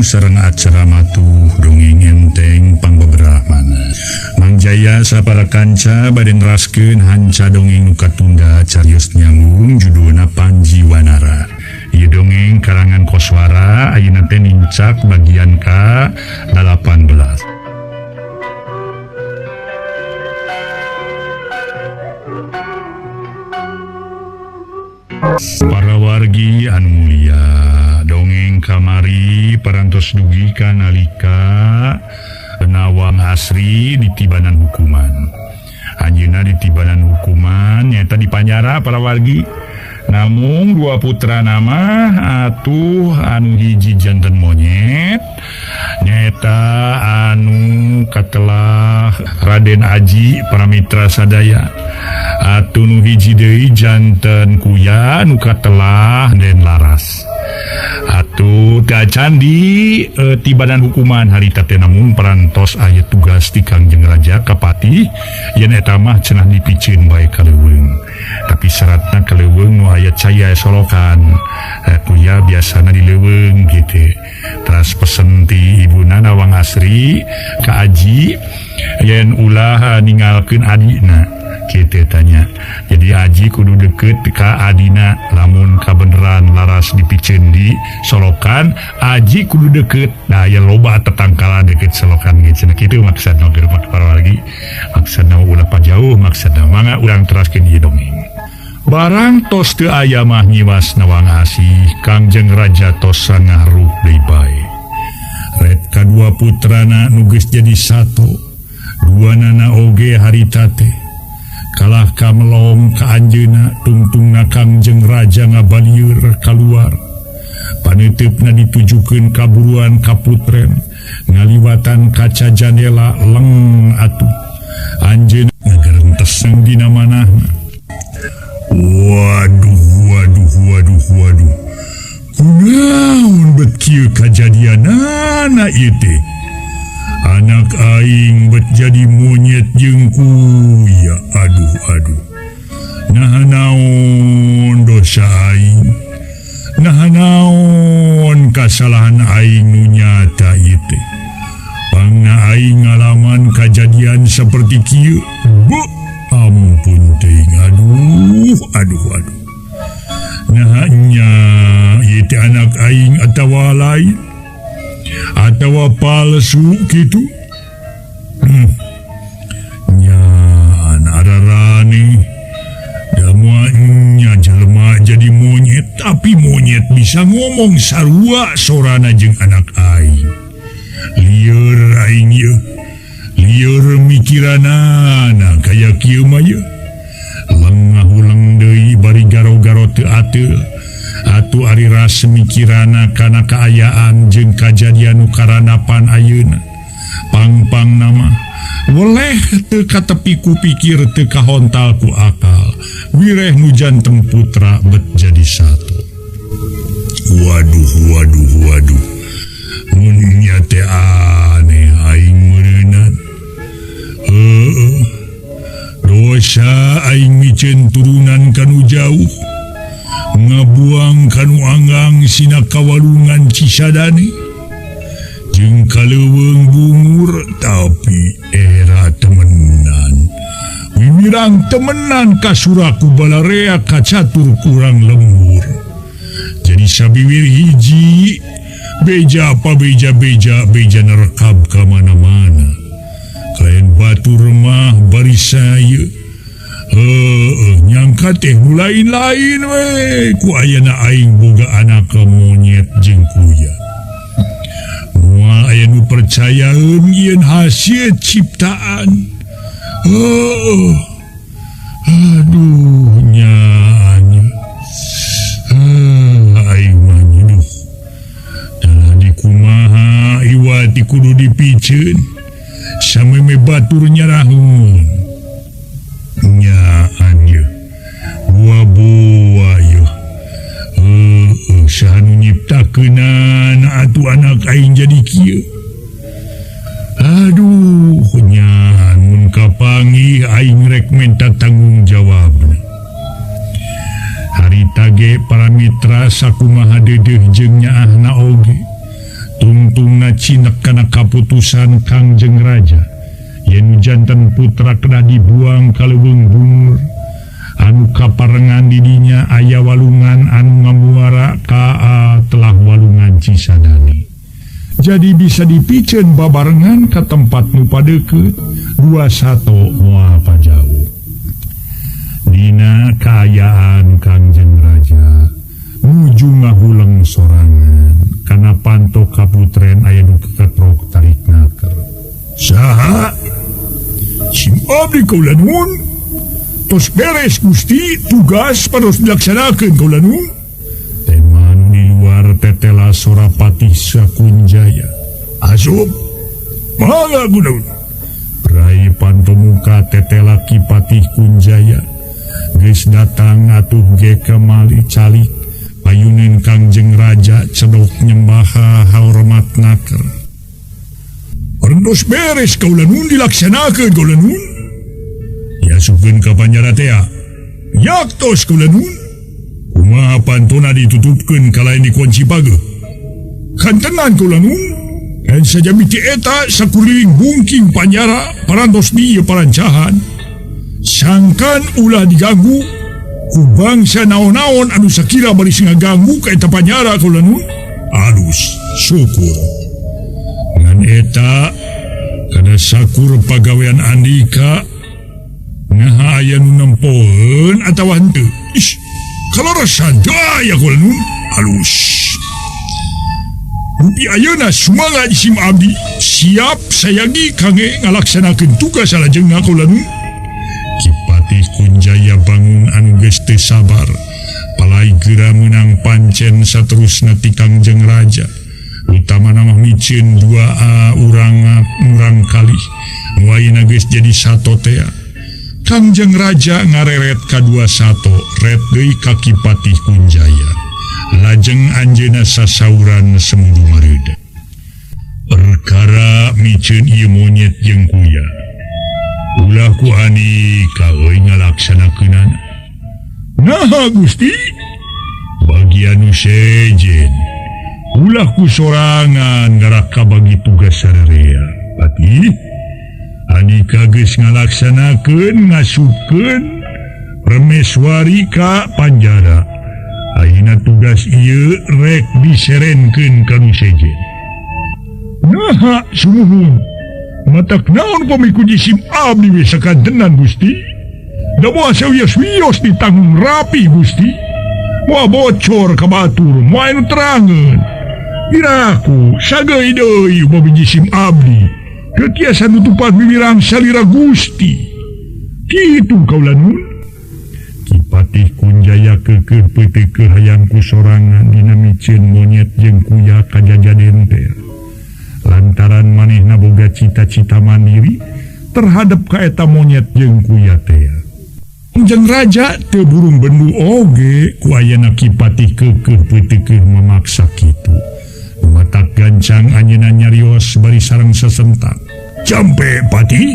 sareng acara matuh dongeng enteng pangbeberahmana. Mang Jaya sapara kanca bade neraskeun hanca dongeng nu katunda carios nyambung judulna Panji Wanara. Ieu dongeng karangan Koswara ayeuna teh nincak bagian ka 18. Para wargi anu mulia, dongeng kamari parantos dugi ka nalika Nawang Asri ditibanan hukuman. Anjeunna ditibanan hukuman nyaeta dipanjara para wargi. Namung dua putra nama atuh anu hiji janten monyet nyaeta anu katelah Raden Aji para mitra sadaya. Atuh nu hiji deui janten kuya nu katelah Den Laras. Atuh tacan di tibanan hukuman harita teh namung parantos aya tugas ti Kangjeng Raja Kapati yen eta mah cenah dipiceun bae ka leuweung. Tapi syaratna ka leuweung nu aya cai aya solokan. Kuya biasana di leuweung gitu. Teras pesen ti ibuna Nawang Asri ka Aji yen ulah ninggalkeun adina. Gitu tanya. Jadi Aji kudu deket ka adina lamun kabeneran Laras dipiceun di solokan, Aji kudu deket. Nah ya loba tetangkalan deket solokan gitu. Nah kitu maksudna keur para wargi. Maksudna ulah pajauh, maksudna mangga urang teraskeun ieu dongeng. Barang tos teu aya mah nyiwas Nawang Asih, Kangjeng Raja tos sangaruh deui bae. Ret kadua putrana nu geus jadi satu, duanana oge harita teh. Kalah kamelong ka anjeunna tungtungna Kangjeng Raja ngabalieur kaluar. Paneuteup-na ditujukeun ka buruan kaputren, ngaliwatan kaca jandela leng atuh. Anjeunna ngagerenteseng dina manahna. Waduh, waduh, waduh, waduh. Kunaon bet kieu kajadianana ieu teh? Anak aing bet jadi monyet jeung kuya. Aduh, aduh. Naha naon dosa aing? Naha naon kasalahan aing nu nyata ieu teh? Pangna aing ngalaman kajadian seperti kieu. Beuh, ampun teuing. Aduh, aduh, aduh. Naha nya ieu teh anak aing atawa lain? Atawa palsu kitu? Nyan ararane da moalnya jelema jadi monyet, tapi monyet bisa ngomong sarua sorana jeung anak aing. Lieur aing ieu, lieur mikiranana kaya kieu mah ieu. Lengah uleng deui bari garo-garo teu ateul. Atuh ari ras mikirana kana kaayaan jeung kajadian nu karanapan ayeuna. Pangpang nama weleh teu katepi ku pikir teu kahontal ku akal. Wireh nu janten putra bet jadi satu. Waduh, waduh, waduh. Mun nya teh aneh aing meureunan. Heueuh. Dosa aing miceun turunan kanu jauh. Ngabuang kanu anggang sina kawalungan Cisadane jeung kaleuweung bungur, tapi era temenan wiwirang temenan kasuraku balarea kacatur kurang lembur. Jadi sabiwir hiji beja apa beja beja beja nerekab ka mana-mana. Kalayan batu remah barisaya. Heeh, nyangka teh nu lain-lain we ku ayana aing boga anak monyet jeung kuya. Moal aya nu percayaeun ieun hasil ciptaan. Heeh. Aduh nya. Aing mah nyeduh. Dalah dikumaha iwati kudu dipiceun. Sameme batur nyarahun. Nyaan ye. Buah-buah ye. Saha nu nyiptakeunana atuh anak aing jadi kieu. Aduh, nyaan mun kapanggih aing rek menta tanggung jawabna. Harita ge para mitra sakumaha deudeuh jeung nyaahna oge. Tungtungna cinek kana kaputusan Kangjeng Raja yen janten putra kena dibuang ka leuweung bungur anu kaparengan didinya aya walungan anu ngamuara ka telah walungan Cisadane. Jadi bisa dipiceun babarengan ka tempat nu padeukeut dua sato moal pajauh. Dina kaayaan Kangjeng Raja nuju ngahuleng sorangan kana panto kaputren aya nu keketrok tarik naker. Saha? Sim abdi kaula nuhun. Tos beres Gusti tugas pados dilaksanakeun kaula nuhun. Teman di luar tetela sora Patih Sakunjaya. Asup. Mangga kunaon. Rai panto muka tetela Ki Patih Kunjaya. Geus datang atuh ge kemali calik. Payunin Kangjeng Raja cedok nyembaha hormat naker. Rendos beres kaula nuhun dilaksanakeun kaula nuhun. Diasupkeun ka panjara tea. Yaktos kaula nuhun. Kumaha pantona ditutupkeun kalain dikunci pageuh. Kantenan kaula nuhun. Dan sajami ti eta sakuliling bungking panjara parantos di ieu parancahan. Sangkan ulah diganggu ku bangsa naon-naon anu sakira baris ngaganggu ka eta panjara kaula nuhun. Alus syukur. Ngan eta kada sakur pagawean Andika ngaha aya nu nempoeun atawa henteu. Ih, kaleresan aya kaula nuhun. Alus. Rupi ayeuna sumangat sim abdi siap sayagi kangge ngalaksanakeun tugas salajengna kaula nuhun. Ki Patih Kunjaya bangun anu geus teu sabar. Palai geura meunang pancen saterusna ti Kangjeng Raja. Utamana mah miceun dua urang kalih. Nu ayeuna geus jadi sato tea. Kangjeng Raja ngareret kadua sato ret deui ka Ki Patih Kunjaya. Lajeng anjeunna sasauran semudu mareuda. Perkara miceun ieu monyet jeung kuya. Ulah ku Andika euy ngalaksanakeunana. Naha Gusti? Bagian nu sejen. Ulah ku sorangan ngarak kabagi tugas sararea. Patih Andika geus ngalaksanakeun ngasupkeun Remeswari ka panjara. Ayeuna tugas ieu rek diserenkeun ka nu sejen. Naha sumuhun. Matak naon pami ku jisim abdi we sakantenan Gusti? Da moal sawios-wios ditanggung rapi Gusti. Moal bocor ka batur, moal anu terangeun. Iraku sageuy deui upami jisim abdi. Teu tiasa nutupan mimirang salira Gusti. Kitu kaula nuhun. Ki Patih Kunjaya keukeuh peuteukeuh hayang ku sorangan dina miceun monyet jeung kuya kajajaden teh. Lantaran manehna boga cita-cita mandiri terhadap ka eta monyet jeung kuya teh. Kangjeng Raja teu burung bendu oge ku ayana Ki Patih keukeuh peuteukeuh memaksa kitu. Matak gancang anjeunna nyarios bari sareng sesentak. Jampe Patih.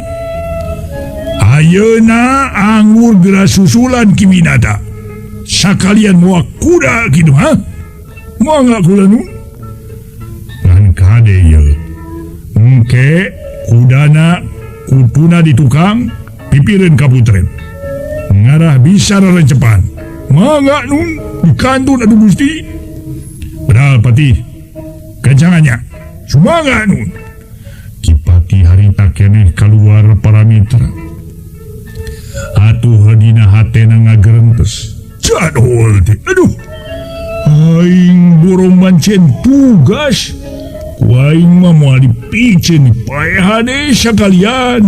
Ayeuna anggur geura susulan Ki Winata. Sakalian moal kuda kitu ha? Moal kula nu? Ngan kade ieu. Engke kudana kutuna di tukang pipireun ka putren. Ngarah bisa rerencepan. Mangga nun dikantun aduh Gusti. Padahal Patih gancangannya. Sumangga nun. Ki Patih harita keneh kaluar para mitra. Atuh dina hatena ngagerentes. Jadol teh. Aduh. Aing borong mancen tugas. Ku aing mah moal dipiceun dipaehan sakalian.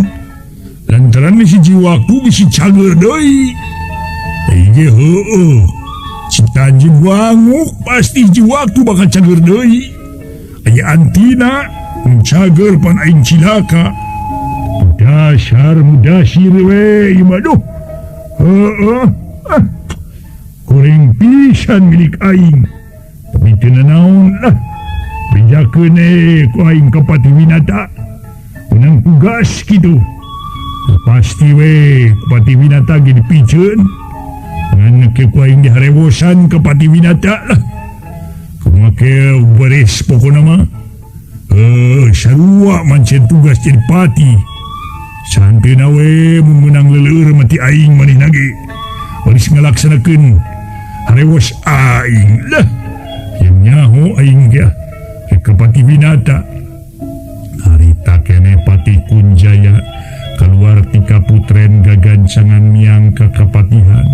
Lantaran bisi jiwaku bisi cager deui. Ge heueuh. Citanjing wanguk pasti jiwaku bakal cager deui. Aya antina cager pan aing cilaka. Dasar mudasir we ieu mah duh. Heueuh. Ah. Goreng pisan milik aing. Tapi teu nanaon lah. Bejakeun ku aing ka Patih Winata. Menang tugas kitu. Pasti we Patih Winata ge dipiceun. Ngan ke ku aing diharewosan ka Patih Winata lah. Kumaha ke beres pokona mah. Sarua mancen tugas jadi pati. Santeuna we mun meunang leueur mati aing manehna ge. Baris ngalaksanakeun harewos aing lah. Yang nyaho aing ge ka Pati Winata. Harita keneh Pati Kunjaya keluar ti kaputren gagancangan miang ka kapatihan.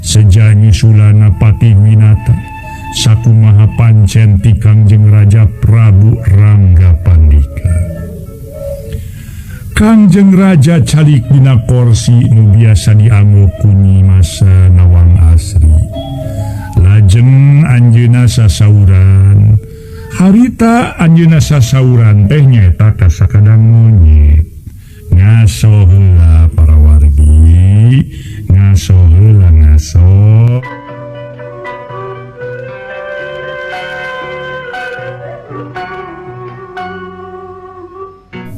Seja nyusulana Pati Winata sakumaha pancen ti Kangjeng Raja Prabu Rangga Pandika. Kangjeng Raja calik dina korsi nu biasa dianggo ku Nyi Mas Nawang Asri. Lajeng anjeunna sasauran. Harita anjeunna sasauran teh nyaeta ka sakadang monyet. Ngaso heula para wargi, ngaso heula ngaso.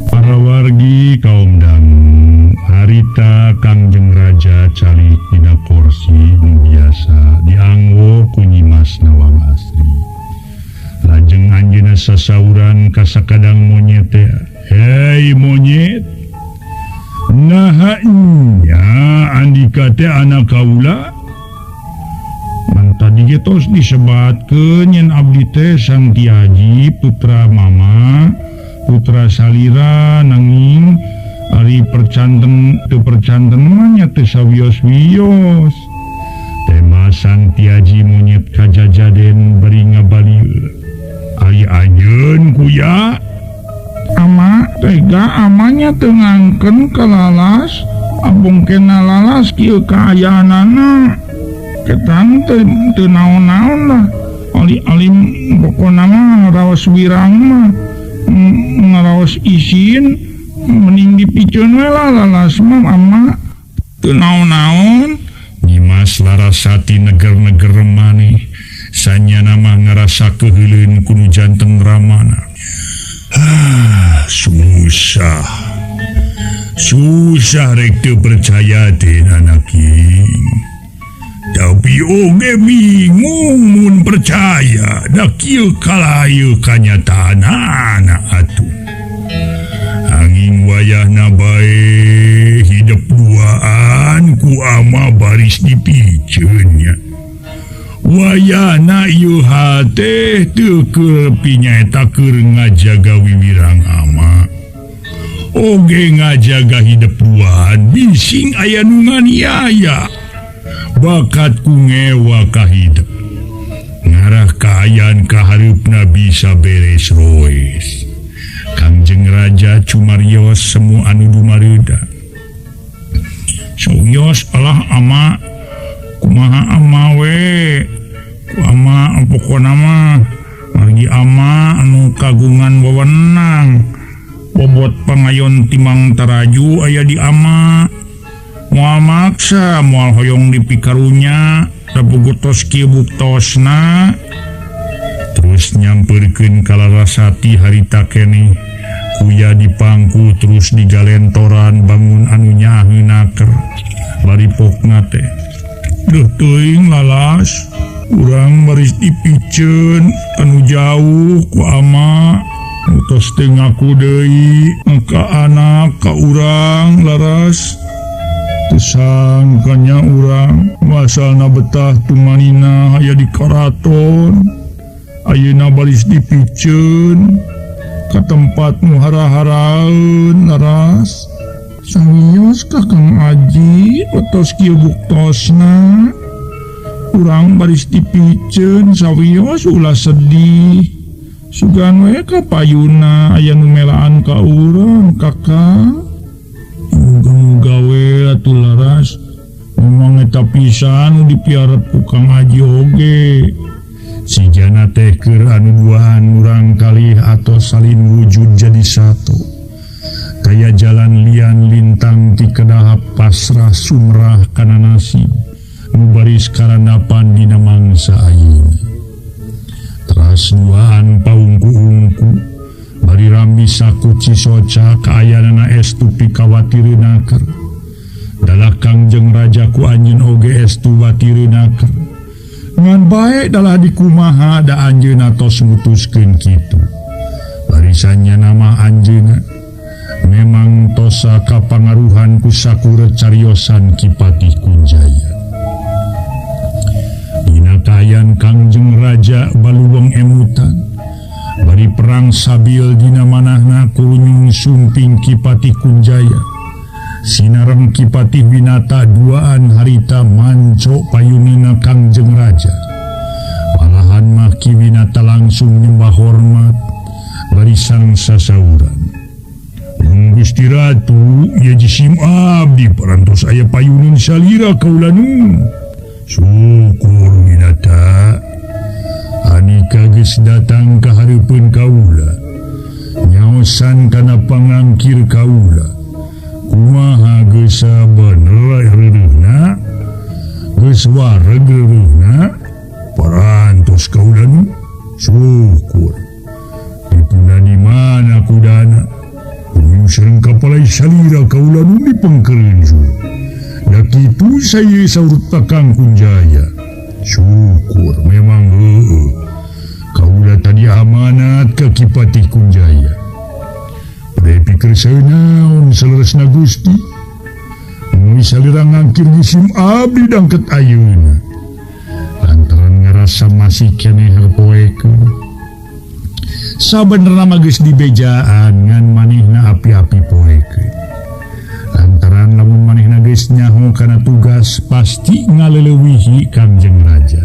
Para wargi kaum dangu, harita Kangjeng Raja calik dina korsi nu biasa dianggo ku Nyi Mas Nawang Asri. Lajeng anjeunna sasauran ka sakadang monyet teh. Hei monyet, naha nya andika teh anak kaula? Man tadi ge tos disebatkeun yen abdi teh Sang Tiaji putra mama, putra salira, nanging ari percanten teu percanten mah nya teu sawios-wios. Tema Sang Tiaji monyet kajajaden bari ngabalieur. Ari anjeun kuya? Ama tega amanya teu ngangkeun kalalas, abong kena lalas kieu kaayaanana. Ketan teu naon-naon lah. Ali-alim pokona mah ngaraos wirang mah, ngaraos isin, mending dipiceun we lah lalas mah ama teu naon-naon. Nyi Mas Larasati neger-neger maneh, sanyana mah ngarasa keuheuleun ku nu janten ramana. Susah. Susah rek teu percaya teh anak king. Tapi oge bingung mun percaya da kieu kalayu kanyataanana atuh. Angin wayahna bae hidup duaan ku ama baris dipiceun nya. Wayahna ieu hate teu keur pinyaeta keur ngajaga wiwirang ama. Oge ngajaga hidup duaan bising aya nu nganiaya. Bakat ku ngewa ka hidup. Ngarah kaayaan kahareupna bisa beres roes. Kangjeng Raja cumarios semu anu dumareuda. Sawios alah ama kumaha ama we. Ku ama pokona mah margi ama anu kagungan wewenang. Bobot pangayon timang taraju aya di ama. Moal maksa moal hoyong dipikarunya da puguh tos kieu buktosna. Terus nyamperkeun ka Larasati harita keneh kuya dipangku terus digalentoran bangun anu nyaaheun naker bari pokna teh. Duh teuing lalas urang baris dipiceun anu jauh ku ama tos teu ngaku deui ka anak ka urang laras. Sangkanya urang masalna betah tumanina aya di karaton ayeuna baris dipiceun ka tempat nu hara-haraeun laras. Sawios ka Kang Aji tos kieu buktosna urang baris dipiceun sawios ulah sedih. Sugan we ka payuna aya nu melaan ka urang kakak. Muga-muga we atuh laras memang eta pisan nu dipiarep ku Kang Haji oge. Sijana teh keur anu duaan urang kalih atau salin wujud jadi satu. Kaya jalan lian lintang ti kedahap pasrah sumrah kana nasib nu baris karandapan dina mangsa ayeuna. Teras duaan paungku-ungku bari rambi saku cisoca kaayanana estu pikawatireun naker. Dalah Kangjeng Raja ku anjeun oge estu watireun naker. Ngan bae dalah dikumaha da anjeunna tos mutuskeun kitu. Bari Barisannya nama anjeunna memang tosa kapangaruhan ku sakur cariosan Ki Patih Kunjaya. Dina kaayaan Kangjeng Raja baluweng emutan bari perang sabil dina manahna kurunyung sumping Ki Patih Kunjaya. Sinareng Ki Patih Winata duaan harita manco payunina Kangjeng Raja. Malahan mah Ki Winata langsung nyembah hormat bari sareng sasauran. Gusti Ratu, ieu jisim abdi parantos aya payunin salira kaula nun. Syukur Winata, anika geus datang ka hareupeun kaula. Nyaosan kana pangangkir kaula. Kumaha geus sabener reureuhna? Geus wareg reureuhna? Parantos kaula nun. Syukur. Dipuna di mana kudana? Sareng kapalai salira kaula nun dipengkereun su. Da kitu saye saur Kakang Kunjaya. Syukur memang heueuh. Kaula tadi amanat ka Ki Patih Kunjaya. Bade pikir saeunaon saleresna Gusti. Mun salira ngangkir jisim abdi dangket ayeuna. Lantaran ngarasa masih keneh poekeun. Sabenerna mah geus dibejaan ngan manehna api-api poekeun. Lantaran lamun manehna geus nyaho kana tugas pasti ngaleleuwihi Kangjeng Raja.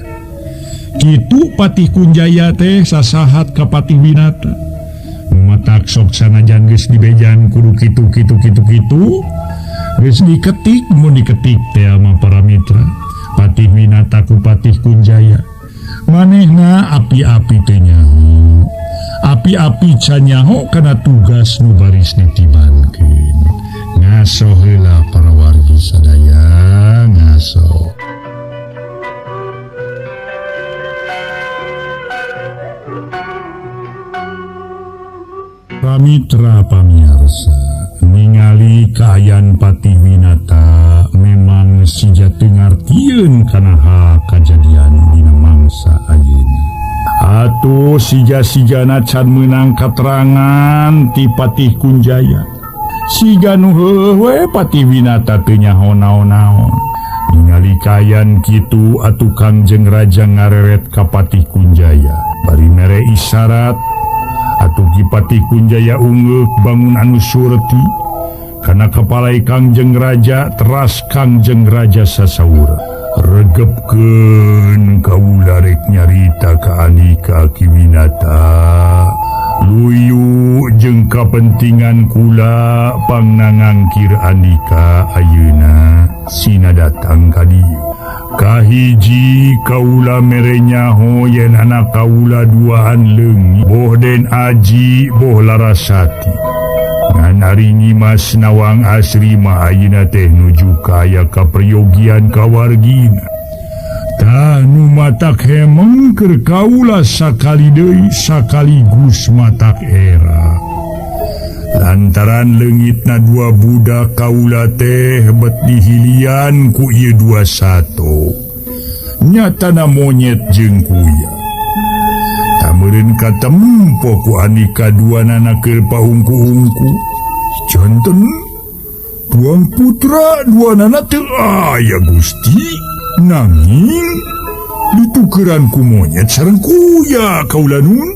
Kitu Patih Kunjaya teh sasahat ka Patih Winata. Matak sok sanajan geus dibejaan kudu kitu kitu kitu kitu geus diketik mun diketik teh ama para mitra. Patih Winata ku Patih Kunjaya. Manehna api-api teh nyaho. Api-api canyaho kana tugas nu baris ditibankeun. Ngaso heula para wargi sadaya, ngaso. Pamitra pamiarsa, ningali kaayaan Patih Winata memang sija teu ngartieun kana hal kajadian dina mangsa ayeuna. Atuh sija-sijana can meunang katerangan ti Patih Kunjaya. Siga nu heueuh we Patih Winata teu nyaho naon-naon. Ningali kaayaan kitu atuh Kangjeng Raja ngareret ka Patih Kunjaya. Bari mere isyarat atuh Ki Patih Kunjaya ungeuk bangun anu surti. Kana kepalai Kangjeng Raja teras Kangjeng Raja sasaur. Regepkeun kaula rek nyarita ka Andika Ki Winata. Luyu jeung kapentingan kula pangnangangkir Andika ayeuna sina datang ka dieu. Kahiji kaula mere nyaho yen anak kaula duaan leungit boh Den Aji boh Larasati. Ngan ari Nyimas Nawang Asri mah ayeuna teh nuju kaya kaperyogian kawargina. Tah nu matak hemeng keur kaula sakali deui sakaligus matak era. Lantaran leungitna dua budak kaula teh bet dihilian ku ieu dua sato. Nyatana monyet jeung kuya. Meureun katempo ku andika duanana keur paungku-ungku. Janten tuang putra duanana teu aya Gusti. Nanging ditukeran ku monyet sareng kuya kaula nun.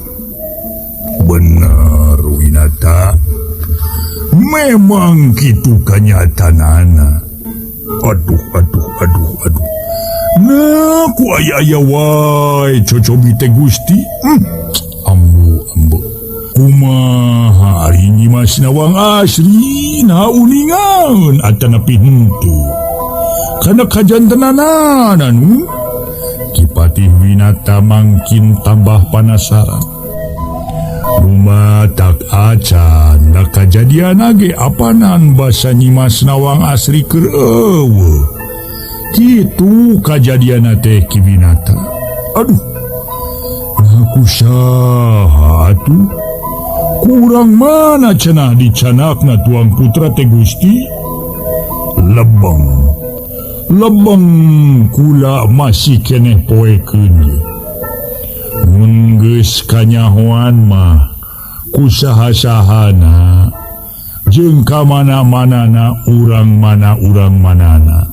Bener Winata. Memang kitu kanyataanana. Aduh aduh aduh aduh. Nah, ku aya-aya wae cocobi teh Gusti. Ambu ambu. Kumaha ari Nyimas Nawang Asri na uningan atanapi henteu. Kana kajantenanana nu. Ki Patih Winata mangkin tambah panasaran. Rumatak acan da kajadian ge apanan basa Nyimas Nawang Asri keur eueuh. Kitu kajadian teh Ki Winata. Aduh. Aku saha atuh? Kurang mana cenah dicanakna tuang putra teh Gusti? Lebeng. Lebeng kula masih keneh poekeun. Mun geus kanyahoan mah Ku saha-sahana jeung ka mana-manana urang mana urang manana.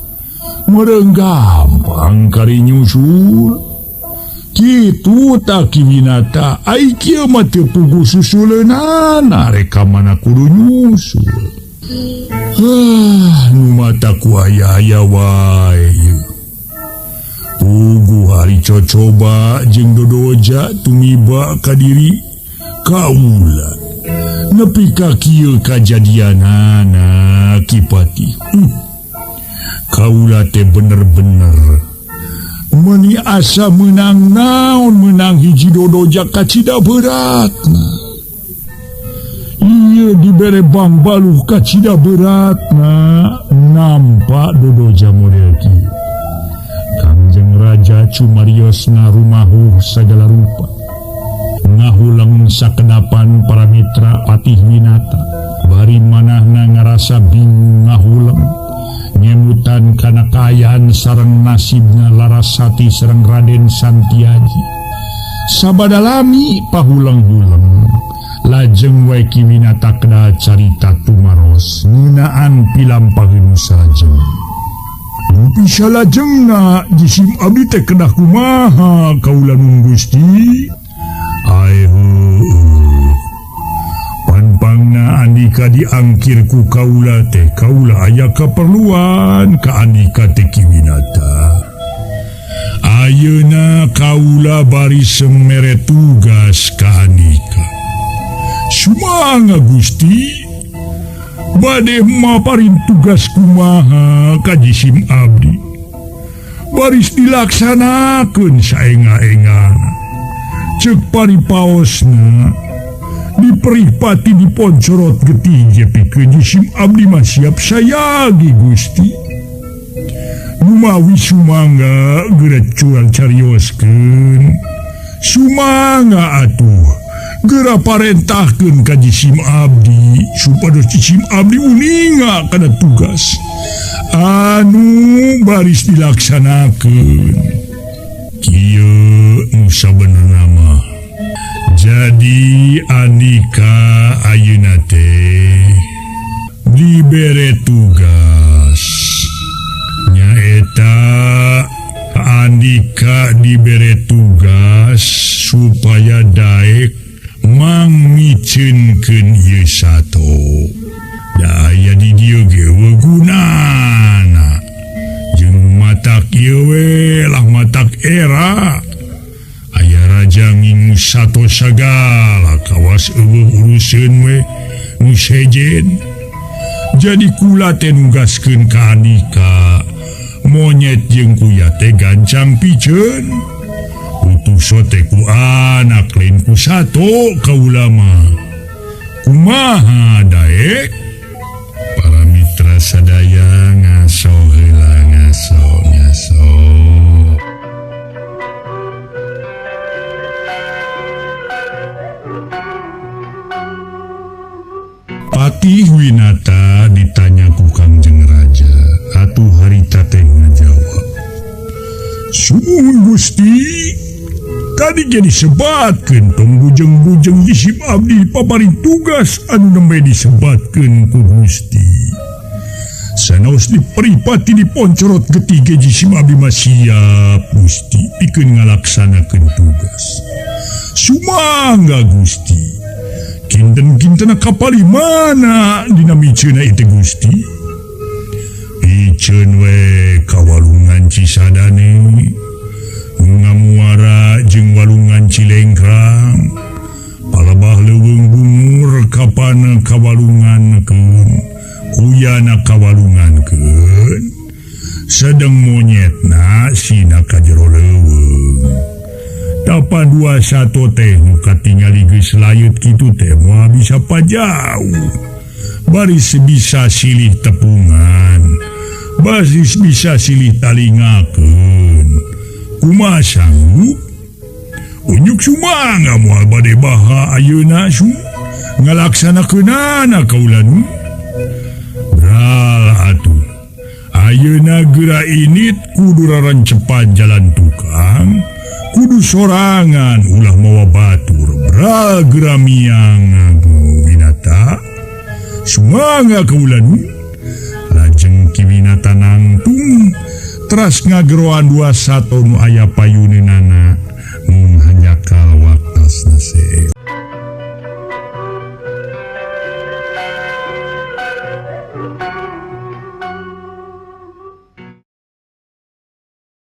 Meureun gampang kari nyusul. Kitu ta Ki Winata, ai kieu mah teu puguh susuleunana rek ka mana kudu nyusul. Nu mata ku aya-aya wae ieu. Puguh ari cocoba jeung dodoja tumiba ka diri kaula. Nepi ka kieu kajadianana Ki Patih. Kaula teh bener-bener meuni asa meunang naon meunang hiji dodoja kacida beratna. Ieu dibere bangbaluh kacida beratna nampak dodoja model kieu. Kangjeng Raja cumarios ngarumahuh sagala rupa. Ngahuleng sakedapan para mitra Patih Winata. Bari manahna ngarasa bingung ngahuleng. Nyemutan kana kaayaan sareng nasibna Larasati sareng Raden Santiaji. Sabadalami pahuleng-huleng. Lajeng wae Ki Winata kedah carita tumaros ngeunaan pilampaheun salajeng. Bisa lajengna jisim abdi teh kedah kumaha kaula nun Gusti? Ai heueuh. Panpangna andika diangkir ku kaula teh kaula aya kaperluan ka andika teh Ki Winata. Ayeuna kaula bari mere tugas ka andika. Sumangga Gusti. Bade maparin tugas kumaha ka jisim abdi. Baris dilaksanakeun saenga-engana. Ceuk paripaosna diperipati diponcorot getih je pikeun jisim abdi mah siap sayagi Gusti. Numawi sumangga geura cuan carioskeun. Sumangga atuh. Geura parentahkeun ka jisim abdi supados jisim abdi uninga kana tugas anu baris dilaksanakeun. Kieu nu sabenerna mah. Jadi andika ayeuna teh dibere tugas nyaeta andika dibere tugas supaya daek mangmiceunkeun ieu sato. Da aya di dieu ge gunana. Jeung matak ieu we lah matak era. Aya raja ngingu sato sagala kawas eueuh uruseun we nu sejen. Jadi kula teh nugaskeun ka andika monyet jeung kuya teh gancang piceun. Utuh teh ku anak lain ku sato kaula mah. Kumaha daek? Para mitra sadaya ngaso heula ngaso ngaso. Patih Winata ditanya ku Kangjeng Raja, atuh harita teh ngajawab. Sumuhun Gusti, tadi ge disebatkeun tong bujeng-bujeng jisim abdi paparin tugas anu nembe disebatkeun ku Gusti. Sanaos diperipati diponcorot getih ge jisim abdi mah siap Gusti pikeun ngalaksanakeun tugas. Sumangga Gusti. Kinten-kintena kapali mana dina miceunna ieu teh Gusti? Piceun we ka walungan Cisadane. Ngamuara jeung walungan Cilengkrang. Palebah leuweung bungur kapan kawalungan keun. Kuyana kawalungan keun. Sedeng monyetna sina ka jero leuweung. Tapa dua sato teh nu katingali geus layut kitu teh moal bisa pajauh. Baris bisa silih tepungan. Baris bisa silih talingakeun. Kumaha sanggup? Unyuk sumangga moal bade baha ayeuna su ngalaksanakeunana kaula nu. Bral atuh. Ayeuna geura init kudu rarancepan jalan tukang. Kudu sorangan ulah mawa batur. Bral geura miang harita. Sumangga kaula lajeng Ki Winata nangtung teras ngageroan dua sato nu aya payunenan